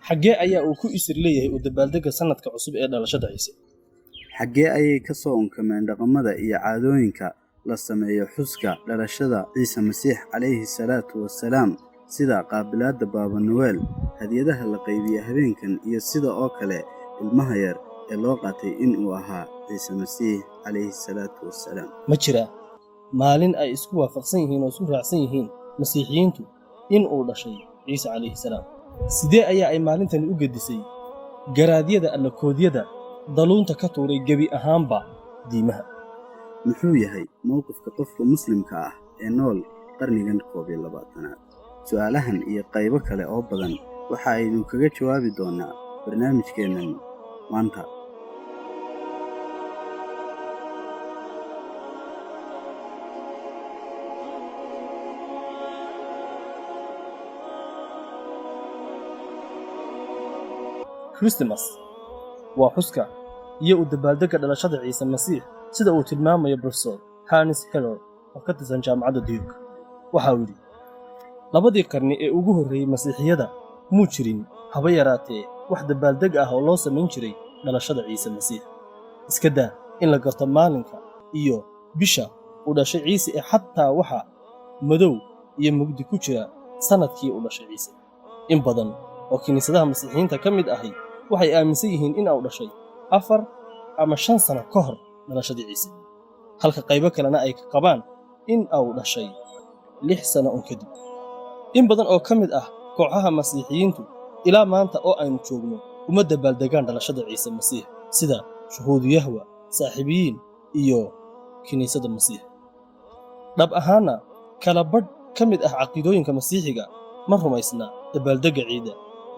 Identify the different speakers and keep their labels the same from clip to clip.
Speaker 1: Xaggee ayaa uu ku isir leeyahay u dabaaldegga sannadka cusub ee dhalashada Ciise?
Speaker 2: Xaggee ayay ka soo unkameen dhaqamada iyo caadooyinka la sameeyo xuska dhalashada Ciise Masiix calayhi salaatu wasalaam, sida qaabilaadda Baaba Noel, hadiyadaha la qaybiyo habeenkan, iyo sida oo kale ilmaha yar ee loo qaatay in uu ahaa Ciise Masiix calayhi salaatu wasalaam?
Speaker 1: Ma jiraa maalin ay isku waafaqsan yihiin oo isku raacsan yihiin Masiixiyiintu in uu dhashay Ciise calayhi salaam? Sidee ayaa ay maalintani u gedisay garaadyada allakoodyada daluunta ka tuuray gebi ahaanba diimaha?
Speaker 2: Muxuu yahay mowqifka qofka muslimka ah ee nool qarnigan 21aad? Su'aalahan iyo qaybo kale oo badan waxa aynu kaga jawaabi doonaa barnaamijkeennan maanta.
Speaker 1: Christmas waa xuska iyo u dabaaldegga dhalashada Ciise Masiix, sida uu tilmaamayo Professor Hans Heller oo ka tirsan Jaamacadda Duke. Waxa uu yidhi: labadii qarni ee ugu horreeyey Masiixiyada muu jirin haba yaraatee wax dabaaldeg ah oo loo samayn jiray dhalashada Ciise Masiix. Iska daa in la garto maalinka iyo bisha uu dhashay Ciise ee xataa waxa madow iyo mugdi ku jira sannadkii uu dhashay Ciise. In badan oo kiniisadaha Masiixiyiinta ka mid ahi waxay aaminsan yihiin in uu dhashay 4 ama 5 sano ka hor dhalashadii Ciise, halka qaybo kalena ay qabaan in uu dhashay 6 sano un kadib. In badan oo ka mid ah kooxaha Masiixiyiintu ilaa maanta oo aynu joogno uma dabaaldegaan dhalashada Ciise Masiix, sida Shuhuudu Yahwa, Saaxiibiyiin iyo Kiniisadda Masiix. Dhab ahaanna kala badh ka mid ah caqiidooyinka Masiixiga ma rumaysna dabaaldegga ciidda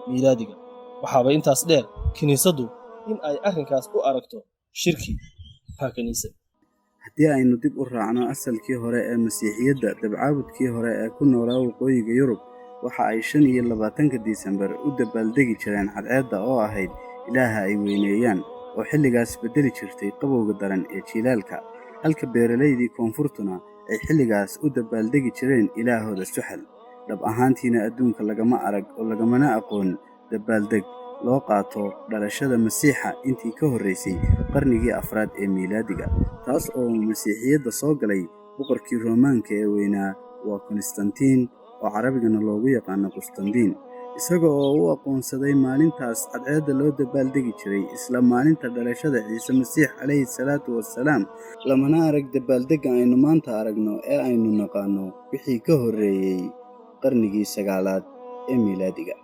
Speaker 1: miilaadiga. Waxaaba intaas dheer kiniisaddu in ay arrinkaas u aragto shirki paganism.
Speaker 2: Haddii aynu dib u raacno asalkii hore ee Masiixiyadda, dabcaabudkii hore ee ku noolaa waqooyiga Yurub waxa ay 25-ka Disembar u dabaaldegi jireen cadceedda oo ahayd ilaaha ay weyneeyaan, oo xilligaas beddeli jirtay qabowga daran ee jiilaalka, halka beeralaydii koonfurtuna ay xilligaas u dabaaldegi jireen ilaahooda Suxal. Dhab ahaantiina adduunka lagama arag oo lagamana aqoon dabaaldeg loo qaato dhalashada Masiixa intii ka horreysay qarnigii afraad ee miilaadiga, taas oo Masiixiyadda soo galay boqorkii Roomaanka ee weynaa waa Konstantiin, oo Carabigana loogu yaqaano Qustandiin, isaga oo u aqoonsaday maalintaas cadceedda loo dabaaldegi jiray isla maalinta dhalashada Ciise Masiix calayhi salaatu wasalaam. Lamana arag dabaaldegga aynu maanta aragno ee aynu naqaano wixii ka horreeyey qarnigii sagaalaad ee miilaadiga.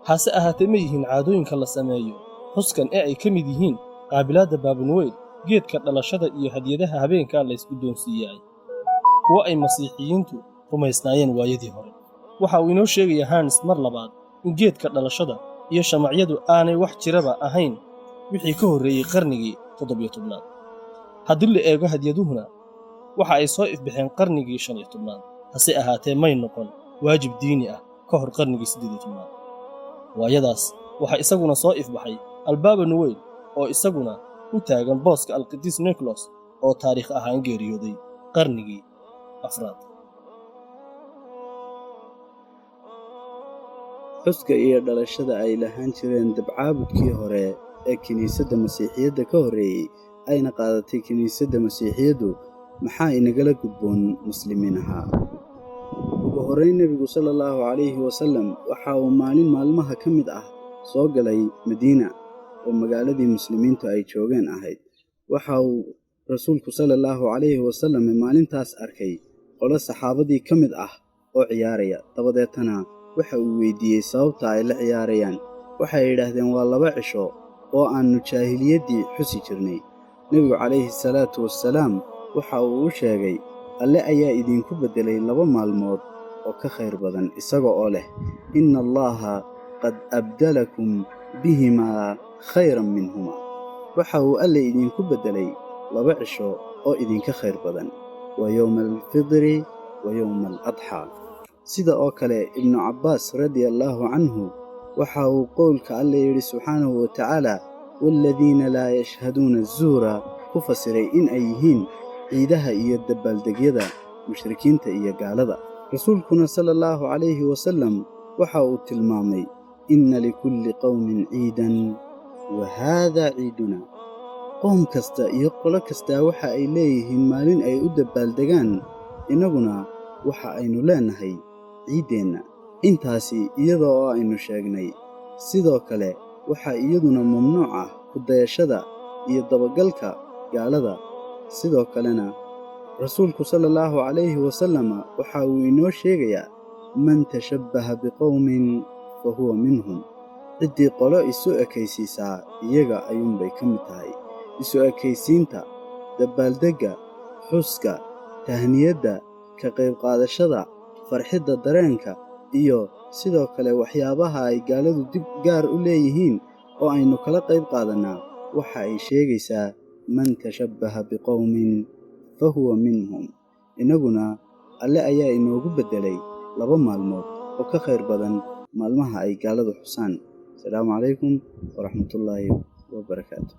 Speaker 1: Hase ahaatee, ma yihiin caadooyinka la sameeyo xuskan ee ay ka mid yihiin qaabilaadda Baabanuweyl, geedka dhalashada iyo hadiyadaha habeenkaa la ysguddoonsiiyay kuwo ay Masiixiyiintu rumaysnaayeen waayadii hore? Waxa uu inoo sheegaya Hans mar labaad in geedka dhalashada iyo shamacyadu aanay wax jiraba ahayn wixii ka horreeyey qarnigii 17aad. Haddii la eego hadyaduhuna, waxa ay soo ifbaxeen qarnigii 15aad, hase ahaatee may noqon waajib diini ah ka hor qarnigii 18aad. Waayadaas waxaa isaguna soo ifbaxay Albaaba Nuweyl oo isaguna u taagan booska Alqidiis Nicholas oo taariikh ahaan geeriyooday qarnigii afraad.
Speaker 2: Xuska iyo dhalashada ay lahaan jireen dabcaabudkii hore ee kiniisadda Masiixiyadda ka horreeyey ayna qaadatay kiniisadda Masiixiyaddu, maxaa inagala gudboon muslimiin ahaa? Ugu horrayn, Nebigu sala allahu calayhi wasalam waxa uu maalin maalmaha ka mid ah soo galay Madiina, oo magaaladii muslimiintu ay joogeen ahayd. Waxa uu Rasuulku sala allahu calayhi wasalam maalintaas arkay qolo saxaabadii ka mid ah oo ciyaaraya. Dabadeetana waxa uu weydiiyey sababta ay la ciyaarayaan. Waxay yidhaahdeen: waa laba cisho oo aannu jaahiliyaddii xusi jirnay. Nebigu calayhi salaatu wassalaam waxa uu u sheegay: Alle ayaa idinku beddelay laba maalmood oo ka khayr badan, isaga oo leh: inna Allaaha qad abdalakum bihimaa khayran minhumaa. Waxa uu Alle idinku beddelay laba cisho oo idinka khayr badan, waa yowma alfidri wa yowma aladxaa. Sida oo kale Ibnu Cabbaas radiallaahu canhu waxa uu qowlka Alle yidhi subxaanahu wa tacaala: waaladiina laa yashhaduuna azuura, ku fasiray in ay yihiin ciidaha iyo dabaaldegyada mushrikiinta iyo gaalada. Rasuulkuna sala allahu calayhi wasalam waxa uu tilmaamay Inna likulli qowmin ciidan wa haadaa ciiduna. Qoom kasta iyo qolo kastaa waxa ay leeyihiin maalin ay u dabbaaldegaan, innaguna waxa aynu leenahay ciiddeenna. Intaasi iyada oo aynu sheegnay, sidoo kale waxaa iyaduna mamnuuc ah ku dayashada iyo dabagalka gaalada. Sidoo kalena Rasuulku sala Allahu calayhi wasalama waxa uu inoo sheegayaa: "Man tashabbaha biqowmin fa huwa minhum." Ciddii qolo isu ekaysiisaa iyaga ayuunbay ka mid tahay. Isu ekaysiinta, dabaaldegga, xuska, tahniyadda, ka qayb qaadashada farxidda dareenka iyo sidoo kale waxyaabaha ay gaaladu dib gaar u leeyihiin oo aynu kala qayb qaadannaa waxa ay sheegaysaa: "Man tashabbaha biqowmin fa huwa minhum." Innaguna Alle ayaa inoogu beddelay 2 maalmood oo ka khayr badan maalmaha ay gaaladu xusaan. Asalaamu calaykum waraxmatullaahi wabarakaatu.